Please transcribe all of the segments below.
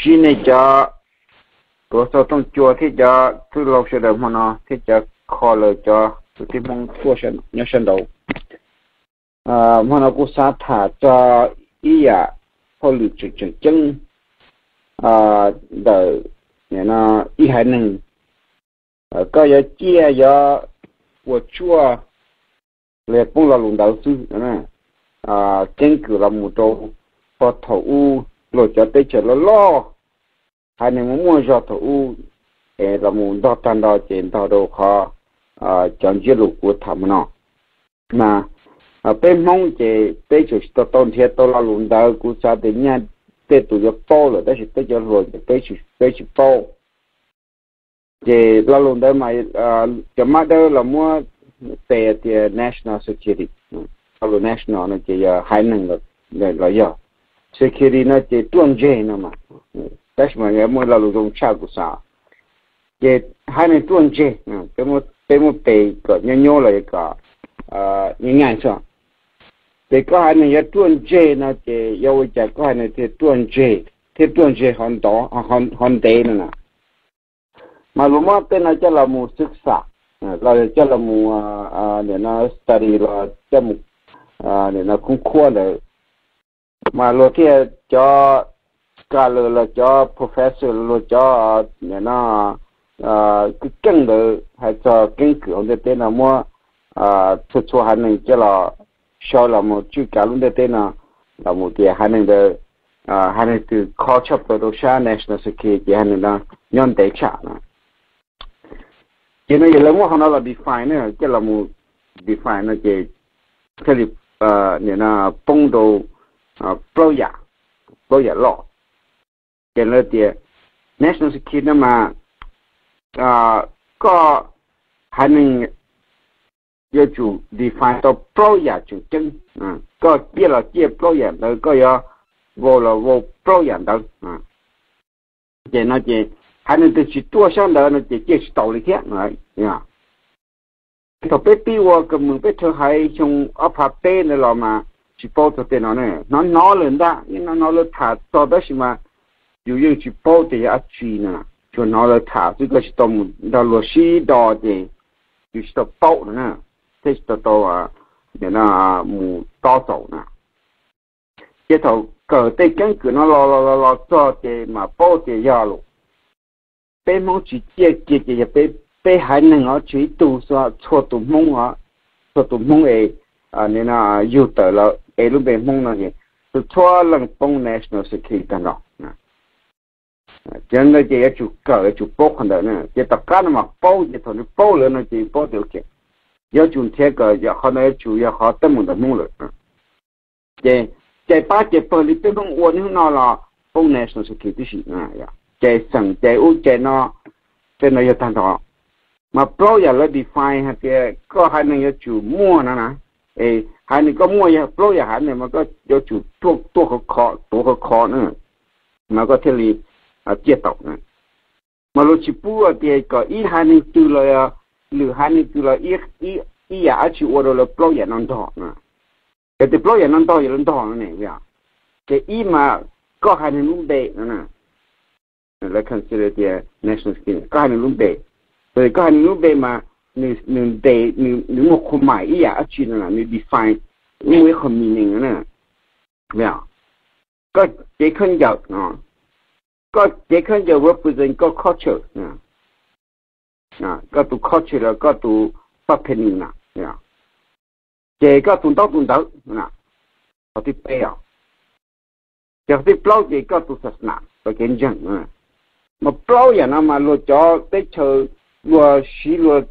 Ntsib nej cov tuav xov tooj cua thiab cov txwj laug sawv daws hmo no thiab cov caller, cov kwv tij Hmoob tuaj nyob sab nraud. Hmo no kuv xav tham txog ib yam hauj lwm tseem tseem ceeb ntawm ib haiv neeg. Koj yuav ciaj yuav ua tshuaj los yog poob lo lus ntawd xwb, keeb kwm los mus rau pog thaum ub luag cov teb chaws loj loj, haiv neeg muaj muaj zog thaum ub, es los mus ntog tag nrho ces ntog rau qhov cov ntsiab lus kuv tham hmo no. Mas peb Hmoob ces peb tseem tsis tau tau nrhiav tau lo lus ntawd, kuv xav tias nyaj tej tus yuav paub lawm tab sis peb cov hluas ces peb tsis paub. Ces lo lus ntawd mas cov mab dawb los muab tes tias national security. Lo lus national no ces yog haiv neeg los yog, security no ces ruaj ntseg no mas, tab sis mas muaj lo lus zoo tshaj kuv xav. Ces haiv neeg ruaj ntseg, peb muab tes kom nyuaj nyuaj los yog kom nyaj nyaj xwb. Ces koj haiv neeg yuav ruaj ntseg no ces yuav ua cas koj haiv neeg thiaj ruaj ntseg, thiab ruaj ntseg ho ntev no na? Mas luag muab tej no coj los mus xwb xam, los coj los mus nim no study los coj mus nim no khoob khuab ntawd, mas luag thiaj, cov scholar los cov professor, luag cov nim no keej keej ntawd hais txog keeb kwm hauv ntiaj teb no muab txhua txhua haiv neeg coj los sau los mus tswj kav lub ntiaj teb no, los mus tias haiv neeg ntawd, haiv neeg twg kho tshaj plaws rau sab national security ces haiv neeg no nyob ntev tshaj no. Ces no yog lawv muab qhov no los define na, coj los mus define no ces thiaj li nim no poob rau plaub yam, plaub yam loj. Ces lawv tias national security no mas koj haiv neeg yuav tsum define tau plaub yam tseem ceeb. Koj ciaj los ciaj plaub yam ntawd, koj yuav vau los vau plaub yam ntawd. Ces no ces haiv neeg twg tsis tuaj sab ntawd no ces ciaj tsis taus li thiab. Thaum peb pib ua kam mws peb rhawv haiv xyoo ob phav peb ntawd los mas tsis paub txog tej no ne, hnov hnov lawm ntag, yeej hnov hnov lawv tham txog tab sis mas yus yeej tsis paub tias yog dab tsi no, tsuas hnov lawv tham xwb, koj tsis tau mus nrog luag sib do ces yus tsis tau paub no na, thiaj tsis tau tau mus tob xaus na. Ces thaum kawm tej keeb kwm no los los los los txog ces mam paub tias yog lus, peb Hmoob tsis ciaj kiag ces yog peb haiv neeg os, tsis ib tug xwb, txhua tus Hmoob os, txhua tus Hmoob es nim no yug tawm los es lub npe Hmoob no ces txhua leej poob national security tag nrho. Ces ntawd ces yuav tsum kawm yuav tsum paub qhov ntawd na, ces tom qab no mas paub, ces thaum nws paub lawm no ces paub tias ok, yuav tsum nrhiav kom yog qhov ntawd yuav tsum yog qhov teeb meem ntawm Hmoob lawm. Ces cais pab cais pawg li peb Hmoob ua niaj hnub no los poob national security tib si, cais xeem cais ub cais no, tej no yog tag nrho. Mas plaub yam lawv define hais tias koj haiv neeg yuav tsum muaj no na, es haiv neeg koj muaj yog plaub yam haiv neeg mas koj yuav tsum tuaj khov kho, tuav khov kho na, mas koj thiaj li ciaj taus na. Mas luag tsis pub tias kom ib haiv neeg twg los lwm haiv neeg twg los ib yam dab tsi ua rau lawv plaub yam no nrog na. Yog tias plaub yam no nrog yog lawv nrog no ne, ces ib mas koj haiv neeg lub npe no, lawv consider tias national security koj haiv neeg lub npe, koj haiv neeg lub npe mas nws ntes, nws muaj qhua mais ib yam dab tsi no, nws define, muaj ib qho meaning no na. Koj cev khaub ncaws no, koj cev khaub ncaws represent koj culture, koj tus culture los koj tus faj phe nws na. Ces koj tus ntaub tus ntawv, qhov thib peb os. Ces qhov thib plaub ces koj tus xas nas, koj kev ntseeg. Mas plaub yam no mas luag cov teb chaws luag siv luag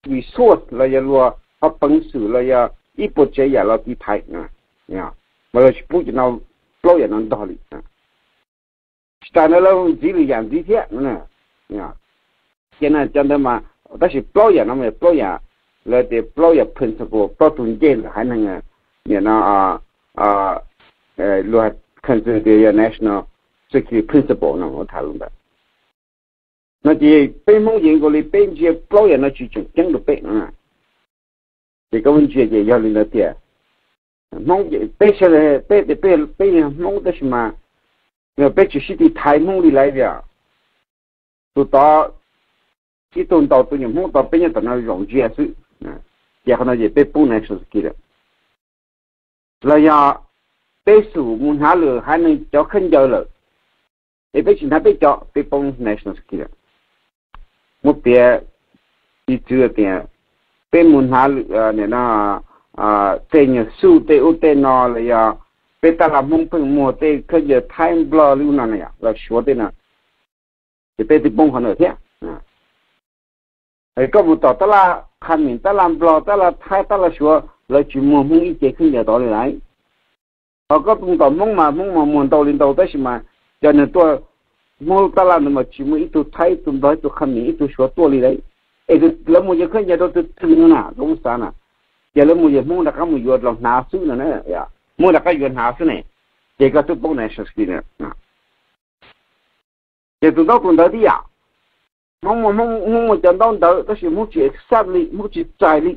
resource los yog luag qhov peev xwm los yog ib puas tsav yam los tiv thaiv, mas luag tsis pub cov no, plaub yam no nrog li. Tsis tas ntawd lawv ntxiv lwm yam ntxiv thiab. Ces no cov ntawd mas, tab sis plaub yam no mas plaub yam, lawv tias plaub yam principle, plaub tus ncej ntawm haiv neeg, nim no luag consider tias yog national security principle no tham lus ntawd. No ces peb Hmoob yeej nkaus li peb ntsia plaub yam no tsis tseem ceeb rau peb no. Ces koj muab ntsia ces yog li ntawd tias Hmoob, peb sawv daws peb tias peb yog Hmoob tab sis mas Peb tsis sib tiv thaiv Hmoob li lawm tias tus tod ib tug ntaus tus nyuam Hmoob tod, peb nyob tom no zaum ntsia xwb. Ces qhov no ces peb poob national security lawm. Los yog peb xub mus hnav lwm haiv neeg cov khaub ncaws lawm, es peb tsis hnav peb cov, peb poob national security lawm. Muab piav piv txwv tias peb mus hnav tej nyuag xub tej ub tej no los yog peb taj laj Hmoob pheej muag tej khaub ncaws Thaib Nplog li ub no na yom, los Suav tej no, ces peb twb poob qhov ntawd thiab. Koj mus tom taj laj Qhab Mim, taj laj Nplog, taj laj Thaib, taj laj Suav, lawv tsis muag Hmoob ib ce khaub ncaws tod li lawm. Ho koj mus tom Hmoob mas Hmoob mas muag ntau li ntau, tab sis mas cov neeg tuaj Hmoob lub taj laj ntawd mas tsis muaj ib tug Thaib, ib tug Nplog, ib tug Qhab Mim, ib tug Suav tuaj li lawm. Es lawv muag yawg khaub ncaws rau tus twg no na, koj muab xav na. Ces lawv muag yawg Hmoob rov qab mus yuav los hnav xwb no, Hmoob rov qab yuav hnav xwb ne, ces koj twb poob national security. Ces tus ntaub tus ntawv tib yam, Hmoob muaj, Hmoob muaj cov ntaub ntawv tab sis Hmoob tsis accept li, Hmoob tsis txais li.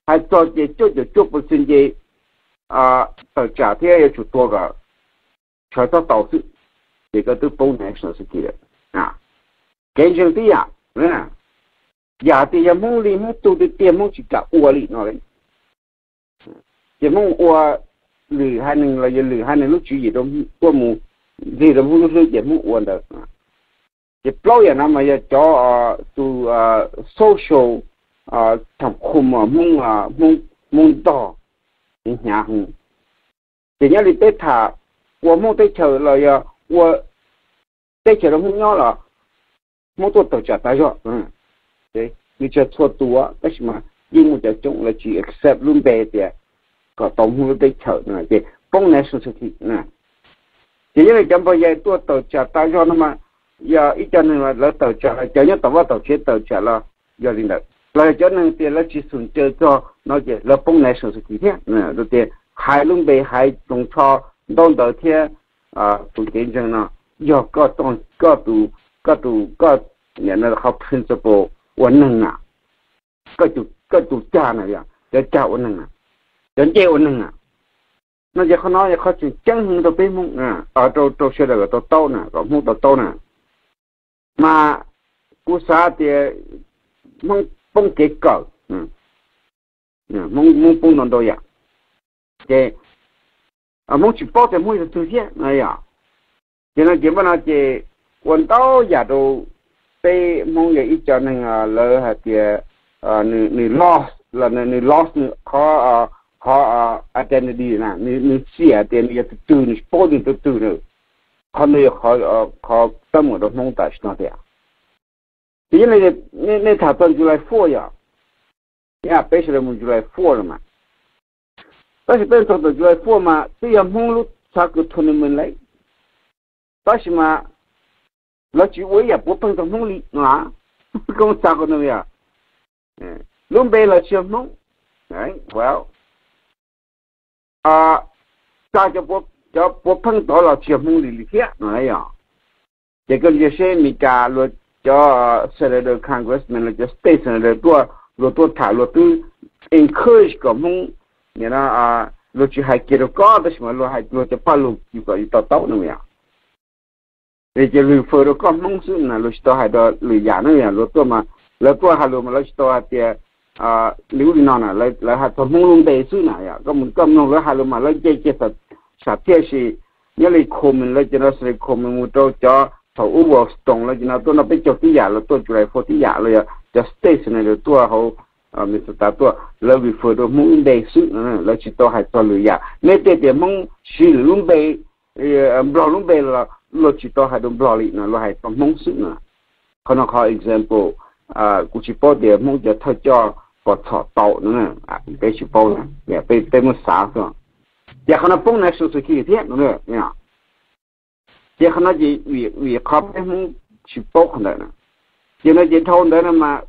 Hais txog ces cuaj caum cuaj percent ces tawm tsam thiab yuav tsum tua kom sawv txhob tau xwb, ces koj twb poob national security lawm. Kev ntseeg tib yam, yam tias yog Hmoob li Hmoob tug tiag tiag Hmoob tsis kam ua li no li. Ces Hmoob ua lwm haiv neeg los yog lwm haiv neeg lub tswv yim rau, tuaj mus ntxig rau Hmoob lub hlwb ces Hmoob ua ntawd. Ces plaub yam no mas yog cov tus social tham khu Hmoob, Hmoob ntog, hnyav heev. Ces nyob li peb tham ua Hmoob teb chaws los yog ua teb chaws rau Hmoob nyob los Hmoob tuaj tawm tsam tas zog. Nws tsis yog txhua tus, tab sis mas yeej muaj cov coob lawv tsis accept lub npe tias kom tau Hmoob lub teb chaws no ces poob national security. Ces yog li cov npog yai tuaj tawm tsam tas zog no mas yog ib co neeg lawv tawm tsam los cov nyob tom vaj tom tsev tawm tsam los yog li ntawd, los yog cov neeg tias lawv tsis xum caw txog no ces lawv poob national security thiab. Tias hais lub npe hais tsoos tsho ntaub ntawv thiab tus kev ntseeg no yog koj, koj tus, koj tus, koj qhov principle ua neeg na, koj tus cag na, cov cag ua neeg na, cov ncej ua neeg na. No ces qhov no yog qhov tseem ceeb heev rau peb Hmoob, rau sawv daws kom tau taub na, kom Hmoob tau taub na. Mas kuv xav tias Hmoob poob kev kawm, Hmoob poob ntau ntau yam, ces Hmoob tsis paub tias Hmoob yog tus twg thiab no yom. Ces no ces npaj no ces ua ntau yam rau peb Hmoob yog ib co neeg lawv hais tias nws lost los nws lost nws qhov, qhov identity na, nws xiam tias nws yog tus twg, nws tsis paub nws tus twg na. Qhov ntawd yog qhov teeb meem rau Hmoob tam sim no tias, ces yog li nej tham txog July four yom, peb sawv daws mus July four no mas, tab sis peb txog tom July four mas twb yog Hmoob lub soccer tournament lawm, tab sis mas lawv tsis ua ib yam puav pheej rau Hmoob li no. Koj xav qhov no yog lub npe los tsis yog Hmoob, tsa cov puav pheej tod los tsis yog Hmoob li li thiab no yom. Ces koj ntsia seb Meskas luag cov senator, congressman los cov state senator tuaj, luag tuaj tham luag twb encourage kom Hmoob, luag tsis hais kiag rau koj tab sis mas luag hais luag cov paj lug yus kom yus to taub no yom. Ces lwm fawm rau koj Hmoob xwb na, luag tsis tau hais rau lwm yam na yom. Luag tuaj mas lawv tuaj hais lus mas lawv tsis tau hais tias li ub li no na, lawv hais txog Hmoob lub npe xwb na yom. Koj mus koj mloog lawv hais lus mas lawv nce kiag sam thiaj si. Nyob li comment lawv cov no, comment mus rau cov thaum ub Washington lawv cov no tuaj noj peb caug tib yam, lawv tuaj July four tib yam, los yog cov state senator tuaj hauv Minnesota tuaj, lawv refer rau Hmoob lub npe xwb, lawv tsis tau hais txog lwm yam. Neb tej tias Hmoob siv lwm lub npe, Nplog lub npe los luag tsis tau hais rau Nplog li no, luag hais txog Hmoob xwb na. Qhov no qhov example kuv tsis paub tias Hmoob cov thawj coj puas txhom tau no, peb tsis paub, peb muab xav xwb. Ces qhov no poob national security thiab no. Ces qhov no ces vim qhov peb Hmoob tsis paub qhov ntawd na. Ces no ces dhau ntawd no mas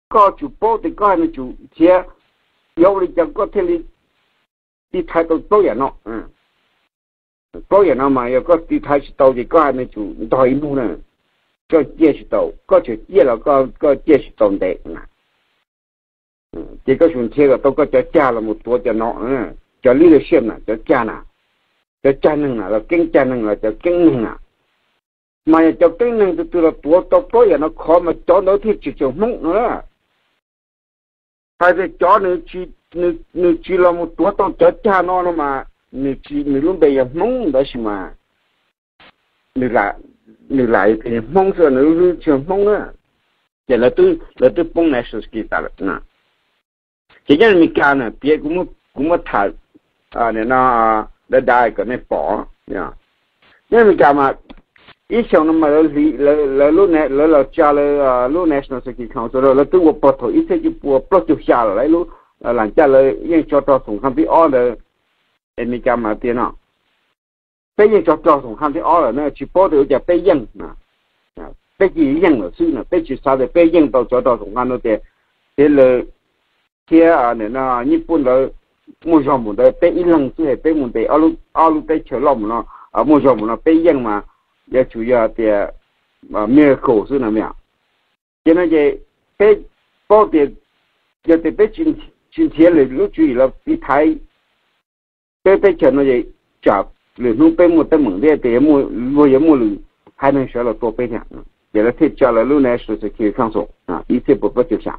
koj tsum paub tias koj haiv neeg tsum thiab, yuav ua li cas koj thiaj li tiv thaiv tau plaub yam no. Plaub yam no mas yog koj tiv thaiv tsis tau ces koj haiv neeg tsum ntog ib hnub na. Koj ciaj tsis tau, koj tseem ciaj los koj ciaj tsis tau ntev na. Ces koj tsum nrhiav kom tau koj cov cag los mus tuav cov no, cov leadership na, cov cag na. cov cag neeg na los keeb cag neeg los cov keeb neeg na. Mas yog cov keeb neeg tus twg los tuav tau plaub yam no khov mas cov ntawd thiaj tsis tseem Hmoob no na. Hais tias cov nws tsis los mus tuav tau cov cag no no mas nws lub npe yog Hmoob tab sis mas nws lam tias Hmoob xwb, nws lub hlwb tsis yog Hmoob na. Ces lawv twb poob national security tas lawm. Ces nyob Amelikas na piav, kuv muab tham dav dav kom nej pom. Nyob Amelikas mas ib xyoos no mas lawv los tsa lawv lub National Security Council, lawv twb ua puag thaum ib txhiab cuaj pua plaub caug xya lawm, lub lam caj lawv yeej tso rog xoom kham thib ob ntawd. Amelikas mas tias no, peb yeej tso rog xoom kham thib ob lawm na, tsis paub tias ua cas peb yeej, peb cia li yeej lawm xwb no, peb tsis xav tias peb yeej tau tso rog xoom kham no tias, thiab lawv thiab Nyij Pooj ntawd muaj zog npaum ntawd, peb ib leeg xwb es peb mus ntes ob lub teb chaws loj mus no, muaj zog mus no peb yeej mas yuav tsum yog tias miracle xwb no. Ces no ces peb paub tias yog tias peb tsis nrhiav lwm lub tswv yim los tiv thaiv peb teb chaws no ces tsam lwm hnub peb muaj teeb meem thiab tias luag yuav muaj lwm haiv neeg sawv los tua peb thiab. Ces lawv thiaj tsa lawv lub National Security Council ib txhiab pua plaub caug xya.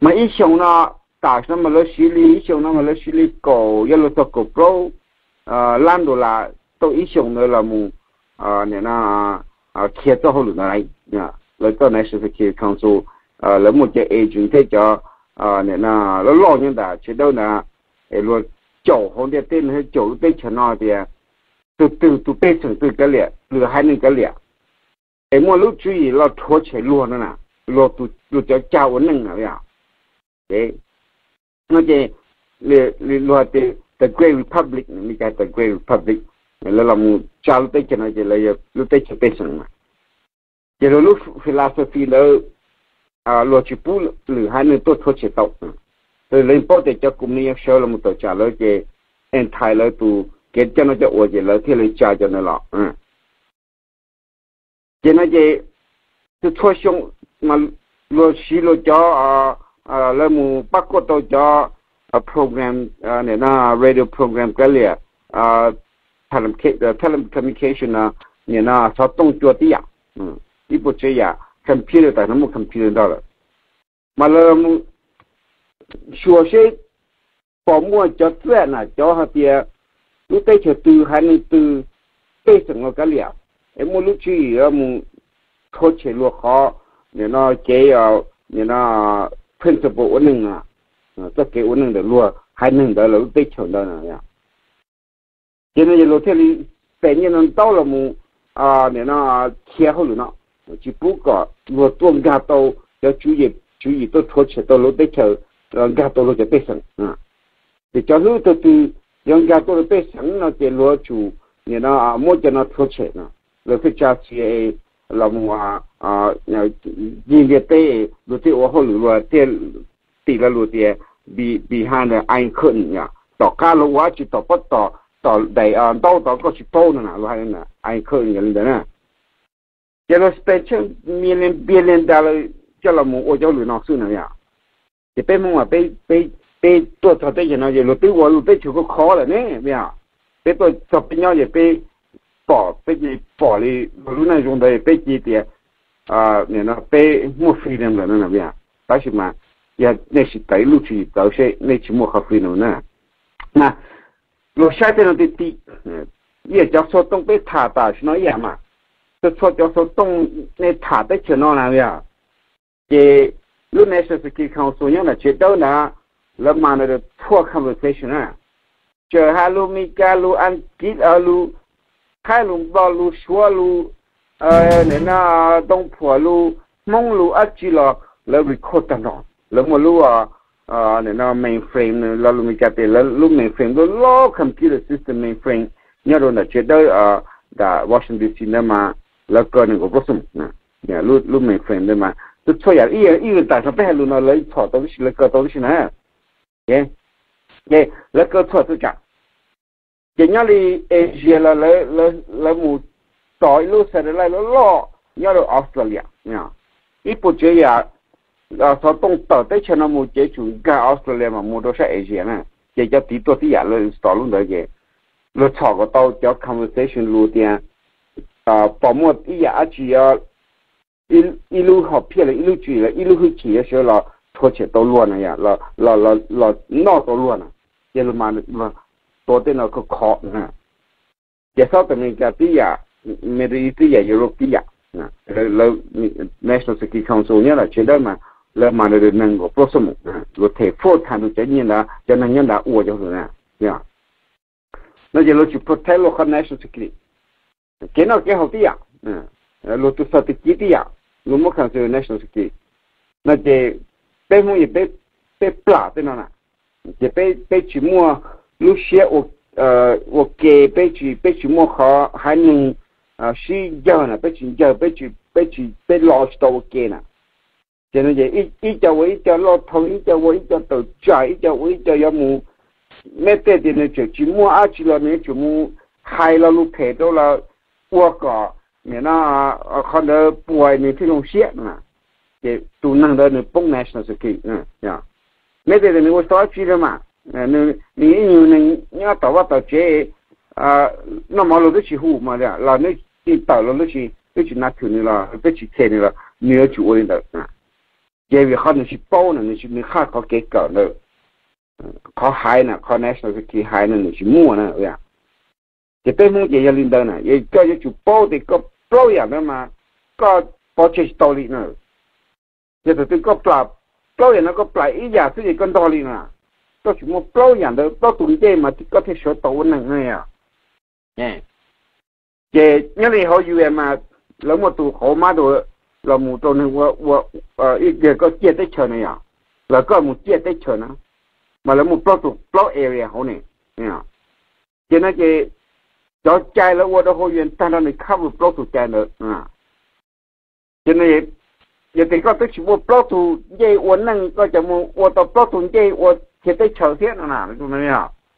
Mas ib xyoos no, tam sim no mas lawv siv li, ib xyoos no mas lawv siv li kaum, yuav luag txog kaum plaub lab dollar tau ib xyoos ntawd los mus khiav txoj hauj lwm ntawd. Lawv txoj National Security Council, lawv muaj cov agent thiab cov loj loj nyob ntawm tsev dawb ntawd, es luag caum hauv ntiaj teb no thiab caum lub teb chaws no tias tus twg tus pej xeem twg kav liam, lwm haiv neeg kav liam, es muaj lub tswv yim los rhuav tshem luag no na, luag cov cag ua neej na. No ces luag tias the Great Republic, Amelikas the Great Republic, lawv los mus tsa lub teb chaws no ces lawv yog lub teb chaws pej xeem na. Ces luag lub philosophy ntawd luag tsis pub lwm haiv neeg tuaj rhuav tshem tau. Lawv paub tias cov company yuav sawv los mus tawm tsam lawv ces entice lawv tus kev coj noj coj ua ces lawv thiaj li tsa cov ntawd los. Ces no ces txhua xyoo mas luag siv luag cov, lawv mus pab kuaj tau cov program, radio program kav liam, telecommunication no, nim no xov tooj cua tib yam, ib puas tsav yam, computer tam no muaj computer nrog lawm. Mas lawv xyuas seb pom muaj cov txiaj na, cov hais tias lub teb chaws twg haiv neeg twg pej xeem los kav liam, es muaj lub tswv yim mus rhuav tshem luag qhov, nim no kev, nim no principle ua neej, txoj kev ua neej ntawm luag haiv neeg ntawd los lub teb chaws ntawd na. Ces no ces luag thiaj li pem nyiaj no ntaub los mus, nim no khiav hauj lwm no, tsis pub kom luag tuaj nkag tau cov tswv yim tuaj rhuav tshem tau lub teb chaws, nkag tau luag cov pej xeem. Ces cov hlwb tug twg yuav nkag tuaj luag pej xeem no ces luag tsum, nim no muab cov no rhuav tshem no. Lawv thiaj tsa CIA los mus ncig ntiaj teb, luag thiaj ua hauj lwm, luag thiaj tim lo lus tias behind the Iron Curtain, tom qab luag ua dab tsi tom pob tom, tom daim ntaub tod koj tsis paub no na, luag hais Iron Curtain yog li ntawd na. Ces luag spend million billion dollar coj los mus ua cov hauj lwm no xwb na. Ces peb Hmoob mas peb tuaj txog teb chaws no ces luag twb ua lub teb chaws khov khov lawm ne. Peb tuaj txog peb nyob ces peb pom, peb cia li pom li luag lub neej zoo ntawd peb cia li tias, nim no peb muaj freedom lawm no na. Tab sis mas yog nej sim tawm ib lub tswv yim tawv seb nej tsis muaj qhov freedom na. Mas luag saib tej no ti ti, ib yam cov xov tooj peb tham tam sim no ib yam mas, txhua txhua cov xov tooj nej tham teb chaws no na yog, ces lub National Security Council nyob nram tsev dawb ntawd, lawv mas no txhua conversation na, txawm hais lus Meskas, lus Askiv, lus Thaib, lus Nplog, lus Suav, lus nim no Tooj Phuam, lus Hmoob, lus dab tsi los lawv record tag nrho. Lawv muaj lub mainframe, lo lus Meskas tias lawv lub mainframe, lub loj computer system mainframe nyob rau nram tsev dawb nram Washington D C ntawd mas lawv kaw nees nkaum plaub xees. Lub mainframe ntawd mas txhua txhua yam ib yam, ib yam tam sim no peb hais lus no lawv txhom tau tib si, lawv kaw tau tib si na. Ces lawv kaw txhua txhua tsav. Ces nyob li Asia los lawv mus tos ib lub satellite loj loj nyob rau Australia. Ib puas tsav yam xov tooj tawm teb chaws no mus ces tsum nkag Australia mas mus rau sab Asia na. Ces cov tiv tuaj tib yam lawv tos lub ntawd ces luag txhom kom tau cov conversation lus tias pom muaj ib yam dab tsi, ib lub hom phiaj los ib lub tswv yim los ib lub hwj chim yuav sawv los rhuav tshem tau luag na, los noj tau luag na, ces luag mas luag tua tej no khov khov na. Ces South America tib yam, Middle East tib yam, Europe tib yam, lawv National Security Council nyob lawm tsev dawb mas lawv mas nees nkaum plaub xuab moos, luag them full time rau cov nyiaj ntawd, cov neeg nyob ntawd ua cov hauj lwm na. No ces luag tsis protect luag qhov national security. Kev noj kev haus tib yam, luag tus xav tus civ tib yam, luag muab consider national security. No ces peb Hmoob ces peb plam tej no na, ces peb tsis muaj lub siab ua ke, peb tsis, peb tsis muaj qhov haiv neeg sib ncawg na, peb tsis ncawg, peb tsis, peb tsis, peb los tsis tau ua ke na. Ces no ces ib co ua ib co loj thoob, ib co ua ib co tawm tsam, ib co ua ib co yuav mus, meb tej tias nws tseem tsis muaj dab tsi los nws yuav tsum mus hais lo lus phem rau lawv ua kom nim no qhov ntawd puas nws thiaj zoo siab no. Ces tus neeg ntawd nws poob national security. Meb tej tias nws ua tau dab tsi rau mas, nws ib nyuag neeg nyob tom vaj tom tsev, noj mov luag twb tsis hu mas los nws tij tawm los twb tsis, twb tsis na thwm nws los twb tsis them nws los nws yuav tsum ua li ntawd. Ces vim qhov nws tsis paub na, nws qhaj qhov kev kawm ntawd, qhov haiv na, qhov national security haiv no nws tsis muaj na. Ces peb Hmoob ces yog li ntawd na, koj yuav tsum paub tias koj plaub yam ntawd mas koj pov tseg tsis tau li na. Ces thaum twg koj plam plaub yam no, koj plam ib yam xwb ces koj ntog li na. Koj tseem muaj plaub yam ntawd, plaub tus ncej mas koj thiaj sawv tau ua neeg na yom. Ces nyob li hauv U S mas lawv muaj tus qauv mab tus los mus rau neeg ua, ua, ib yam koj ciaj teb chaws na yom, los koj mus ciaj teb chaws na, mas lawv muaj plaub tus, plaub area hauv ne. Ces no ces cov cai lawv ua rau hauv U S tag nrho nws cover plaub tus cai ntawd. Ces yog tias koj twb tsis muaj plaub tus ncej ua neej, koj cov mus ua tau plaub tus ncej ua khiav teb chaws thiab no na,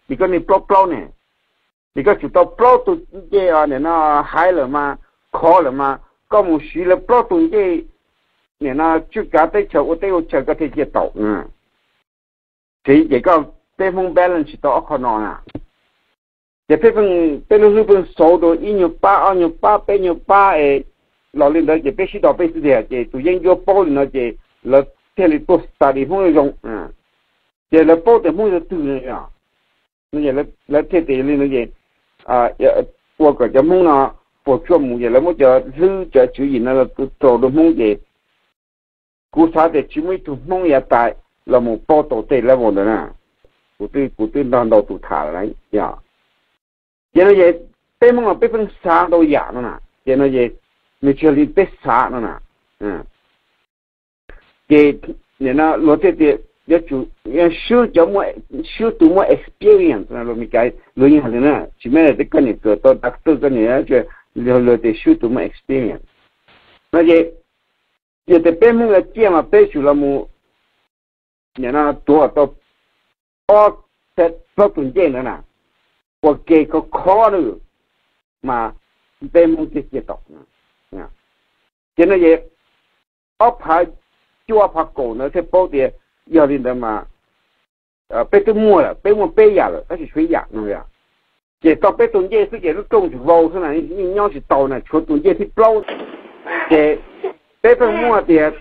ces koj niaj plaub plaub ne, ces koj tsum tau plaub tus ncej, nim no haiv lawm mas, khov lawm mas koj mus siv lawv plaub tus ncej, nim no tswj kav teb chaws ua teb ua chaw koj thiaj ciaj tau. Ces koj, peb Hmoob balance tsis tau ob qho no na. Ces peb pheej, peb lub hlwb pheej xauv rau ib nyuag pab, ob nyuag pab, peb nyuag pab es los li ntawd ces peb sib tog peb xwb tiag. Ces tus yeeb ncuab paub li no ces lawv thiaj li tuaj study Hmoob zoo. Ces lawv paub tias Hmoob yog twg no, lawv thiaj tias li no ces ua kom cov Hmoob no puas tsuaj mus, ces lawv muab cov hlwb cov tswv yim no rau rau Hmoob ces kuv xav tias tsis muaj ib tug Hmoob yav tas los mus paub tau tej level ntawd na. Kuv twb, kuv twb nrog ntau tus tham lawm. Ces no ces peb Hmoob no peb pheej xav ntau yam no na, ces no ces nws tsis yog li peb xav no na. Ces nim no luag thiaj tias yuav tsum swb cov, swb tus muaj experience, luag Meskas luag yeej hais li na, tsis muaj tias koj niam kawm tau doctor, koj niam, luag tias swb tus muaj experience. No ces yog tias peb Hmoob yuav ciaj mas peb tsum los mus nim no tuav tau ob, plaub tus ncej ntawd na, ua ke khov khov na, mas peb Hmoob thiaj ciaj tau. Ces no ces ob phav cuaj ob phav kaum ntawd thiaj paub tias yog li ntawd mas peb twb muaj lawm, peb muaj peb yam lawm tab sis tshuav ib yam no. Ces tau peb tus ncej xwb ces lub rooj tsis vau xwb na, yeej nyob tsis tau na, tshuav tus ncej thib plaub. Ces peb pheej muaj tias,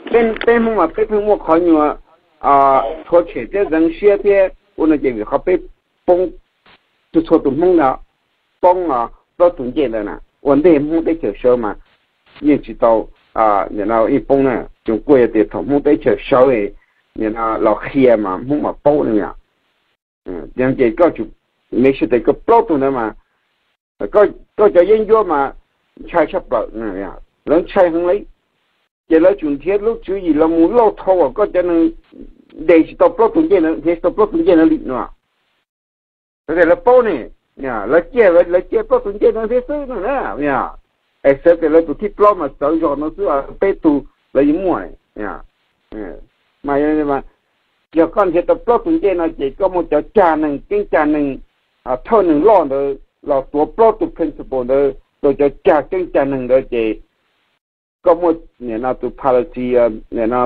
peb Hmoob mas peb pheej muaj qhov nyuag rhuav tshem thiab zeev siab thiab ua no ces vim qhov peb poob txhua txhua tus Hmoob ntawd, poob plaub tus ncej ntawd na, ua ntej Hmoob teb chaws sawv mas yeej tsis tau, yeej poob na. Tsoos kuaj yog tias thaum Hmoob teb chaws sawv los qhia mas Hmoob mas paub ne. Ces koj tsum make sure tias koj plaub tug ntawd mas koj cov yeeb ncuab mas ntshai tshaj plaws, lawv ntshai heev li. Ces lawv tsum nrhiav lub tswv yim los mus lauj thau kom koj cov neeg ntes tsis tau plaub tus ncej ntawd, nrhiav tsis tau plaub tus ncej ntawd li no. Lawv tias lawv paub ne, lawv ciaj, lawv ciaj plaub tus ncej ntawd thiab xwb no na. Es xav tias lawv tus thib plaub mas txawv zog no xwb, peb tug lawv yeej muaj. Mas yog koj nrhiav tau plaub tus ncej no ces koj muaj cov cag neeg, ceeb cag neeg, thawj neeg loj ntawd los tuav plaub tus principal ntawd rau cov cag ceeb cag neeg ntawd ces koj muaj nim no tus policy, nim no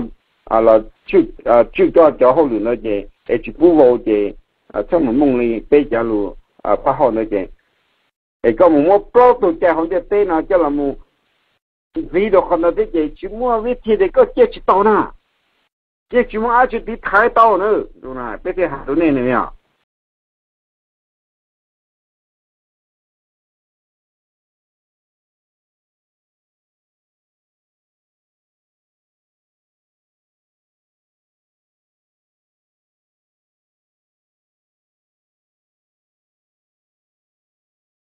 los tswj coj cov hauj lwm ntawd ces es tsis pub vau ces txhob mus mooj li peb cov lus phab hauv ntawd ces, es koj mus muab plaub tug cai hauv ntiaj teb no coj los mus ntxiv rau qhov ntawd thiab ces tsis muaj vib thi tias koj ciaj tsis tau na, yeej tsis muaj dab tsi tiv thaiv tau na. Peb thiaj hais rau nej no.